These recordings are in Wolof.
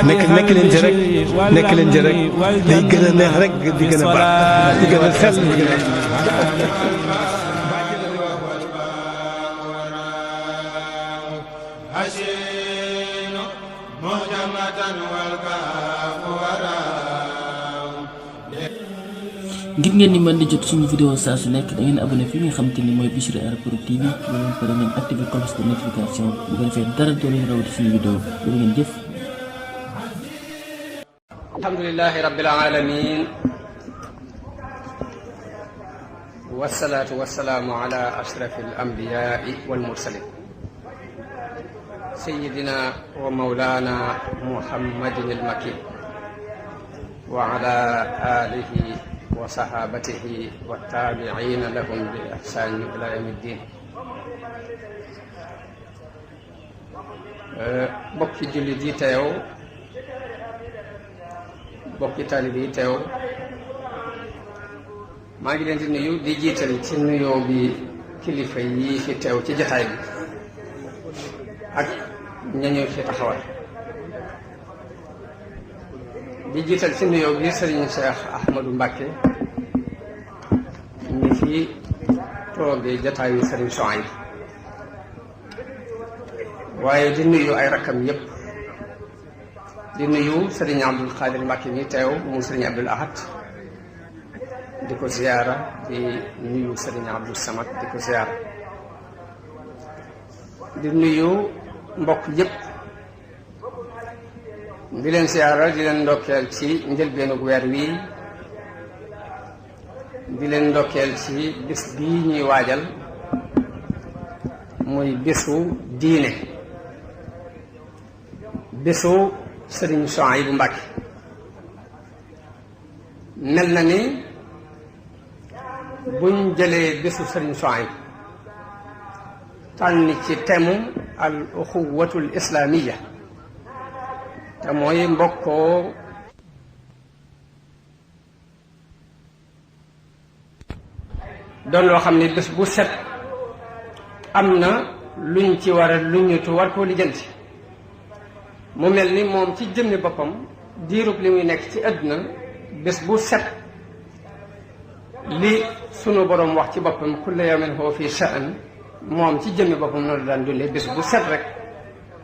nekk leen ci rek day gën a neex rek di gën a baax di gën a xel di gën a ngir ngeen ni mën di jot suñu vidéo saa su nekk da ngeen abonné fi nga xamante ni mooy Bichri Airport TV loolu pare ngeen activé cloche de notification bu ko defee dara doo leen rawati suñu vidéo doo ngeen jëf. alhamdulillahi rabbil alamin wassalatu wassalamu ala ashrafil anbiya'i wal mursalin sayyidina wa mawlana muhammadin al makin wa ala alihi wa sahabatihi wa tabi'ina lahum bi ihsan ila yawmiddin. Bokki jullit yi teew, bokki taalib yi teew, maa ngi leen di nuyu di jiital ci nuyoo bi kilifa yi fi teew ci jotaay bi ak ñañu fi taxawal. di jiital ci nuyoo bi Serigne Cheikh Ahmadou Mbacké ñi fi toogee jataayu Serigne Souhaïb waaye di nuyu ay rakkam yépp di nuyu Serigne Abdoul Khadir Mbacké mi teew mu Serigne Abdoul Ahad di ko ziyaara di nuyu Serigne Abdou Samad di ko ziyaara di nuyu mbokk yépp di leen siyaara di leen ndokkeel ci njëlbeenu weer wi di leen ndokkeel ci bis bii ñuy waajal muy bisu diine bisu Sëriñ Souhaïbou Mbacké mel na ni buñ jëlee bisu Sëriñ Souhaïbou tànn ci temu al uxuwatul islaamiya te mooy mbokkoo doon loo xam ne bés bu set am na luñ ci war a luñutu war koo lijjanti mu mel ni moom ci jëmmi boppam diirub li muy nekk ci àdduna bés bu set li sunu boroom wax ci boppam kulla yawmin huwa fi sha'n moom ci jëmmi boppam noonu daan dundee bés bu set rek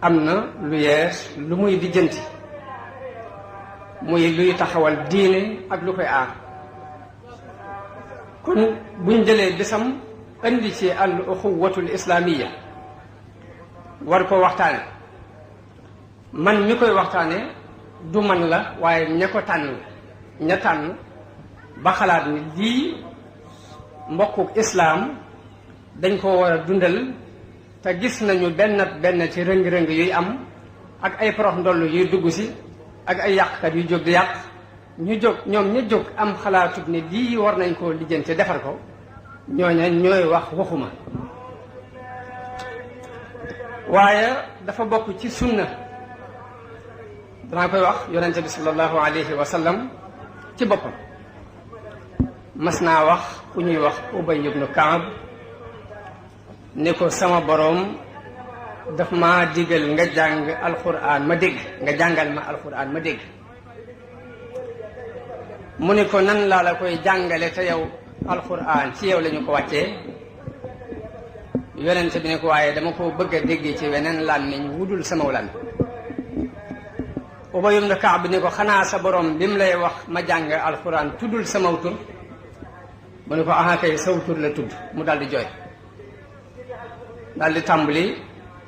am na lu yees lu muy lijjanti muy luy taxawal diine ak lu koy aar kon buñ jëlee bisam indi ci al uxuwatul islaamiya war ko waxtaane man mi koy waxtaane du man la waaye ña ko tànn ña tànn ba xalaat ni lii mbokkuk islaam dañ ko war a dundal te gis nañu benn ci rëng-rëng yuy am ak ay porox ndoll yuy dugg si ak ay yàqkat yu jóg di yàq ñu jóg ñoom ña jóg am xalaatut ne lii war nañ koo lijjante defar ko ñooña ñooy wax waxuma waaye dafa bokk ci sunna danaa koy wax yonente bi sallallahu alayhi wa sallam ci boppam mas naa wax ku ñuy wax Ubay ibnu Kaab ni ko sama boroom daf ma digal nga jàng alquran ma dégg nga jàngal ma alquran ma dégg mu ne ko nan laa la koy jàngale te yow alquran ci yow la ñu ko wàccee yonente bi ne ko waaye dama ko bëgg a dégg ci weneen làmmiñ wudul sama lan Ubay ibn Kaab ne ko xanaa sa borom bi mu lay wax ma jàng alquran tuddul sama tur mu ne ko aha kay saw tur la tudd mu daal di jooy daal di tàmbali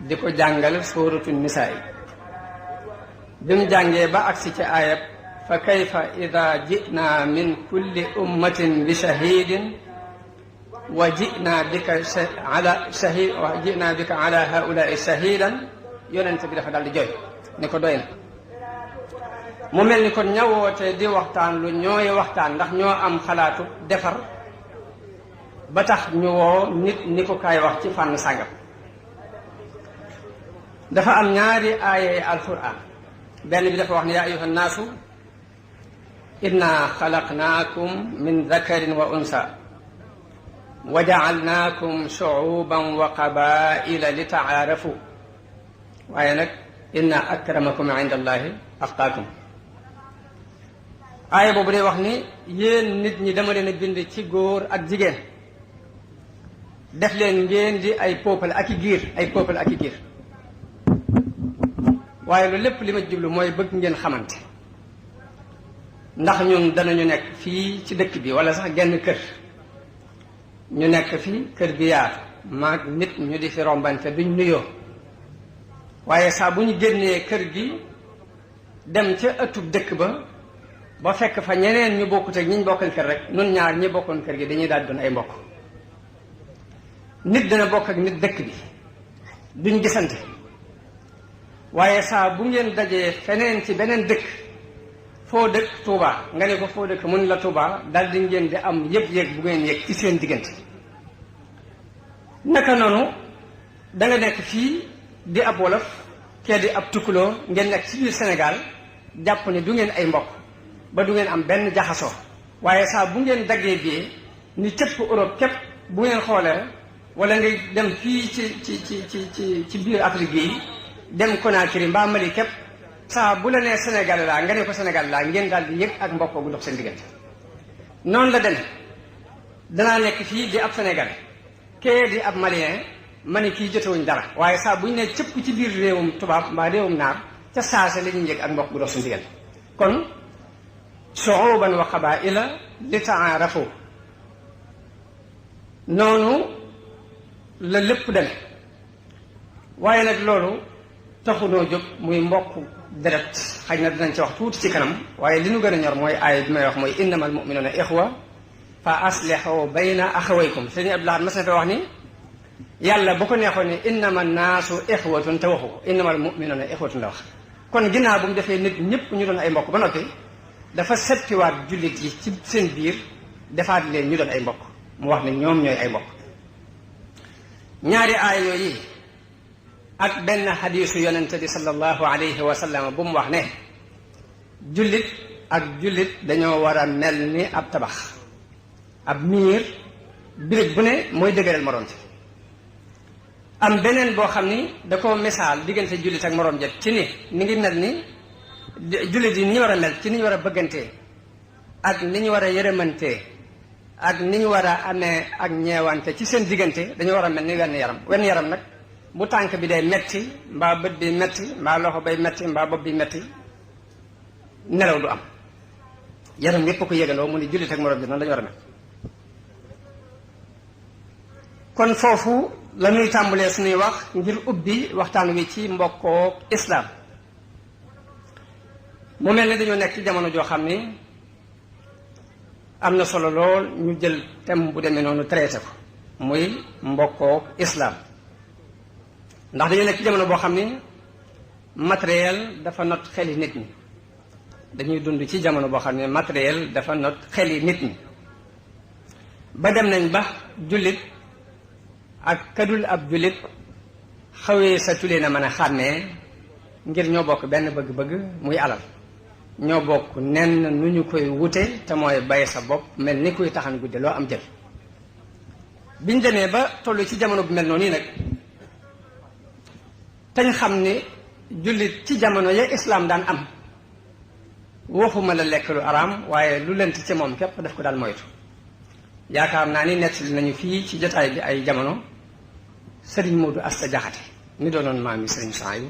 di ko jàngal suuratu nisaa yi bi mu jàngee ba agsi ci aayab fa kayfa ida jinaa min kulli ummatin bi shahidin wa jinaa bika ala haulaai shahidan yonent bi dafa daal di jooy ni ko doy na mu mel ni kon ñawoote di waxtaan lu ñooy waxtaan ndax ñoo am xalaatu defar ba tax ñu woo nit ni ko kaay wax ci fànn sàngam dafa am ñaari aayay alquran benn bi dafa wax ne yaa ayuha nnaasu inna xalaqnaakum min dakarin wa unsa wa jaalnaakum shuuban wa qabaila li taarafu waaye nag inna akramakum inda allahi atqaakum. aaya boobu day wax ni yéen nit ñi dama leen a bind ci góor ak jigéen def leen ngeen di ay peuple ak i giir waaye loolu lépp li ma jublu mooy bëgg ngeen xamante. ndax ñun danañu nekk fii ci dëkk bi wala sax genn kër ñu nekk fi kër gi yaar maag nit ñu di fi rombante duñ nuyoo waaye saa bu ñu génnee kër gi dem ca ëttub dëkk ba fekk fa ñeneen ñu bokkut ak ñi ñu bokkal kër rek nun ñaar ñi bokkoon kër gi dañuy daal doon ay mbokk. nit dana bokk ak nit dëkk bi duñ gisante waaye saa bu ngeen dajee feneen ci beneen dëkk foo dëkk Touba nga ne ko foo dëkk mun la Touba dal di ngeen di am yëg-yëg bu ngeen yëg ci seen diggante. naka noonu da nga nekk fii di ab wolof kee di ab tukkuloo ngeen nekk ci biir Sénégal jàpp ne du ngeen ay mbokk ba du ngeen am benn jaxasoo waaye saa bu ngeen daggee bii ni cëpp Europe képp bu ngeen xoolee wala ngay dem fii ci biir Afrique yi dem Conakry mbaa Mali képp saa bu la nee Sénégal laa nga ne ko Sénégal laa ngeen daal di yëg ak mbokk gu dox seen diggante. noonu la demee danaa nekk fii di ab Sénégal kee di ab Malien ma ne kii jotewuñ dara waaye saa bu ñu nee cëpp ci biir réewum tubaab mbaa réewum naar ca saase la ñuy yëg ak mbokk gu dox seen diggante. kon shu'uban wa qabaa'ila li ta'aarafu noonu la lépp demee waaye nag loolu taxunoo jóg muy mbokk deret xëy na dinañ ci wax tuuti ci kanam waaye li nu gën a ñor mooy aaya bi may wax mooy innamal mu'minuuna ixwa fa aslihu bayna axawaykum. sëñ Abdoulaye mas na fa wax ni yàlla bu ko neexoon ni innama naasu ixwatun te waxu ko innamal mu'minuuna ixwatun la wax. kon ginnaaw bu mu defee nit ñëpp ñu doon ay mbokk ba noppi dafa seppiwaat jullit yi ci seen biir defaat leen ñu doon ay mbokk mu wax ne ñoom ñooy ay mbokk. ñaari aaya yooyu ak benn xadiisu yonente bi sallallahu alayhi wa sallam bu mu wax ne jullit ak jullit dañoo war a mel ni ab tabax ab miir birig bu ne mooy dëgëral moroom ci. am beneen boo xam ni da ko misaal diggante jullit ak moroom jet ci ni ngi mel ni jullit yi ni ñu war a mel ci ni ñu war a bëggantee ak ni ñu war a yërëmantee ak ni ñu war a amee ak ñeewante ci seen diggante dañoo war a mel ni wenn yaram nag bu tànk bi day metti mbaa bët bi metti mbaa loxo bay metti mbaa bopp bi metti nelaw du am yaram yépp ko yëgandoo mu ni jullit ak moroom jet noonu dañu war a mel. kon foofu la ñuy tàmbalee suñuy wax ngir ubbi waxtaan wi ci mbokkoo islaam. mu mel ni dañoo nekk ci jamono joo xam ni am na solo lool ñu jël thème bu demee noonu traité ko muy mbokkoo islaam. ndax dañoo nekk ci jamono boo xam ni matériel dafa not xeli nit ñi dañuy dund ci jamono boo xam ne matériel dafa not xeli nit ñi ba dem nañ ba jullit ak kadul ab jullit xawee sa tulee na mën a xàmmee ngir ñoo bokk benn bëgg-bëgg muy alal ñoo bokk nenn nu ñu koy wute te mooy bay sa bopp mel ni kuy taxan gudde loo am jël. biñ demee ba toll ci jamono bu mel noonu nag tañ xam ni jullit ci jamono ya islaam daan am waxuma la lekk lu araam waaye lu lent ci moom képp daf ko daan moytu. yaakaar naa ni nettali nañu fii ci jotaay bi ay jamono sëriñ Moodu Asta Jaxate mi doonoon maam yi sëriñ Suhaybu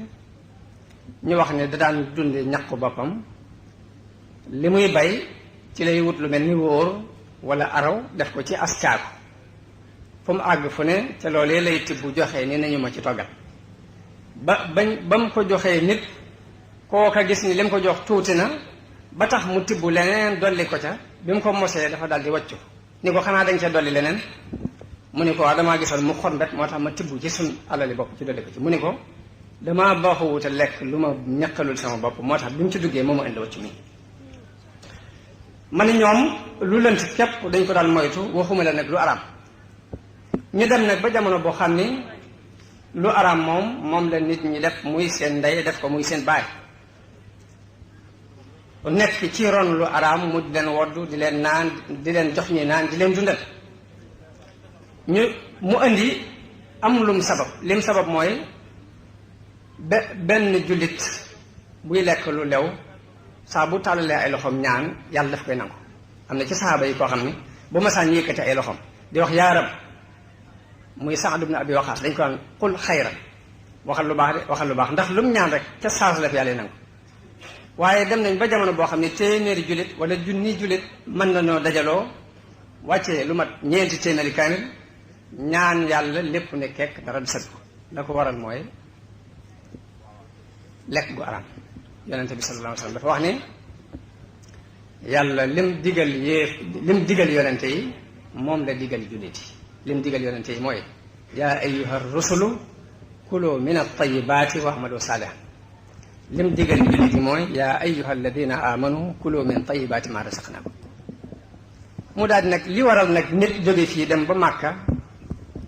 ñu wax ne da daan dunde ñaqu boppam li muy bay ci lay wut lu mel ni wóor wala araw def ko ci as caaku fu mu àgg fu ne ca loolee lay tibb joxe ni nañu ma ci toggal ba mu ko joxee nit kooka gis ni li mu ko jox tuuti na ba tax mu tibb leneen dolli ko ca bi mu ko mosee dafa dal di wàccu ni ko xanaa dañ ca dolli leneen mu ni ko waaw damaa gisoon mu xonbet moo tax ma tibb ci suñ alali bopp ci dolli ko ci mu ni ko damaa baaxuwuta lekk lu ma ñaqalul sama bopp moo tax bi mu ci duggee moo ma indi wàccu mi ma ni ñoom lu lënt képp dañ ko daan moytu waxuma la nag lu araam ñu dem nag ba jamono boo xam ni lu araam moom la nit ñi def muy seen ndey def ko muy seen baay nekk ci ron lu araam mu di leen woddu di leen naan di leen jox ñi naan di leen dundal mu indi am lum sabab lim sabab mooy benn jullit buy lekk lu lew saa bu tàllalee ay loxoom ñaan yàlla daf koy nangu. am na ci saxaaba yi koo xam ni bu ma saan yëkkati ay loxoom di wax yaa rab muy Saad ibn Abi Waqaas dañ ko naan qul xayra waxal lu baax de waxal lu baax ndax lu mu ñaan rek ca saas la fi yàlla nangu. waaye dem nañ ba jamono boo xam ne téeméeri jullit wala junni jullit mën na noo dajaloo wàccee lu mat ñeenti téeméeri kaamil ñaan yàlla lépp ne kekk dara du sëdd ko. la ko waral mooy lekk gu araam. yonente bi sallallahu alayhi wa sallam dafa wax ni yàlla lim digal yonente yi moom la digal jullit yi. lim digal yonente yi mooy yaa ayyuha rusulu kulu min at-tayyibaati wa amalu saalihan. lim digal jullit yi mooy yaa ayyuha alladina amanu kulu min tayyibaati ma rasaqnakum. mu daal di nag li waral nag nit jóge fii dem ba Màkka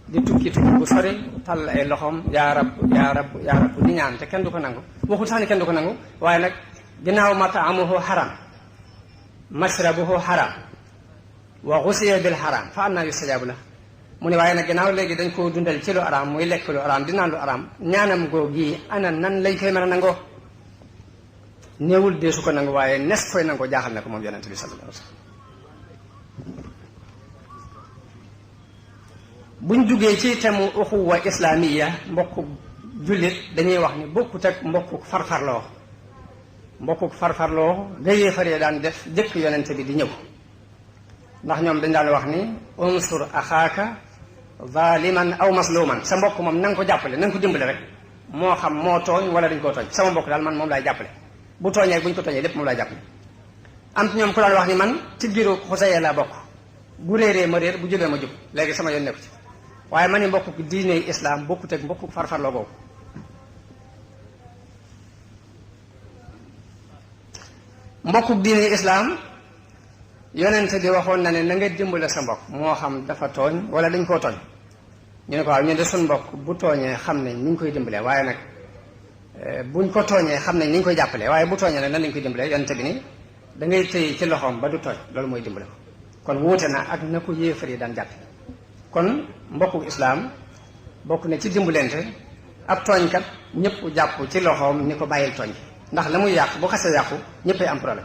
di tukki bu sori tàll ay loxoom yaa rab yaa rab yaa rab di ñaan te kenn du ko nangu waxul sax ni kenn du ko nangu waaye nag ginnaaw mataamuhu haram mashrabuhu haram wa xusiya bil haram fa annaa yustajaabu la. mu ne waaye nag ginnaaw léegi dañ koo dundal ci lu araam muy lekk lu araam di naan lu araam ñaanam googu ana nan lañ koy mën a nangoo. néewul dee su ko nangu waaye nes koy nangoo jaaxal na ko moom yonente bi sallallahu alayhi wa sallam. buñ duggee ci temu uxuwa islaamiya mbokku jullit dañuy wax ni bokkut ak mbokku farfarloo. mbokku farfarloo gayee faree daan def jëkk yonente bi di ñëw ndax ñoom dañ daan wax ni unsur axaaka zaliman aw masluman sa mbokk moom na nga ko jàppale na nga ko dimbale rek moo xam moo tooñ wala dañ koo tooñ sama mbokk daal man moom laay jàppale bu tooñee buñ ko tooñee lépp moom laay jàppale. am ci ñoom ku daan wax ni man ci giiru Xusayya laa bokk bu réeree ma réer bu jubee ma jub léegi sama yoon nekku ci waaye ma ni mbokku diine islam bokkut ak mbokku farfarloo boobu. mbokku diine islam yonente bi waxoon na ne na nga dimbale sa mbokk moo xam dafa tooñ wala dañ koo tooñ ñu ne ko waaw ñu de suñ mbokk bu tooñee xam nañ ni ñu koy dimbalee waaye nag buñ ko tooñee xam nañ ni ñu koy jàppalee waaye bu tooñee nag nan lañ koy dimbalee yonente bi ni da ngay tëye ci loxoom ba du tooñ loolu mooy dimbale ko. kon wuute na ak na ko yéefar yi daan jàppe. kon mbokku islaam bokk na ci dimbalante ab tooñkat ñëpp jàpp ci loxoom ni ko bàyyil tooñ ndax la muy yàq bu xasee yàqu ñëppay am problème.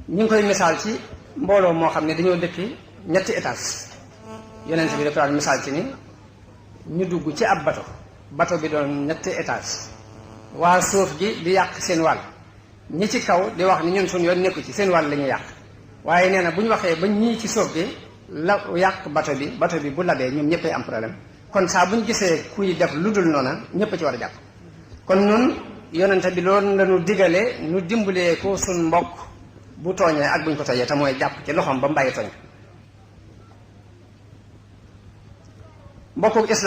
ñu ngi koy misaal ci mbooloo moo xam ne dañoo dëkki ñetti étage yonent bi dafa daan misaal ci ni ñu dugg ci ab bato bi doon ñetti étage waa suuf gi di yàq seen wàll ñi ci kaw di wax ni ñun suñu yoon nekku ci seen wàll la ñuy yàq waaye nee na bu ñu waxee ba ñii ci suuf gi la yàq bato bi bu labee ñoom ñëppay am problème. kon saa bu ñu gisee kuy def lu dul noona ñëpp ci war a jàpp. kon nun yonente bi loolu la ñu digale nu dimbalee ko suñ mbokk bu tooñee ak buñ ko tojee te mooy jàpp ci loxoom ba mu bàyyi tooñ mbokku islam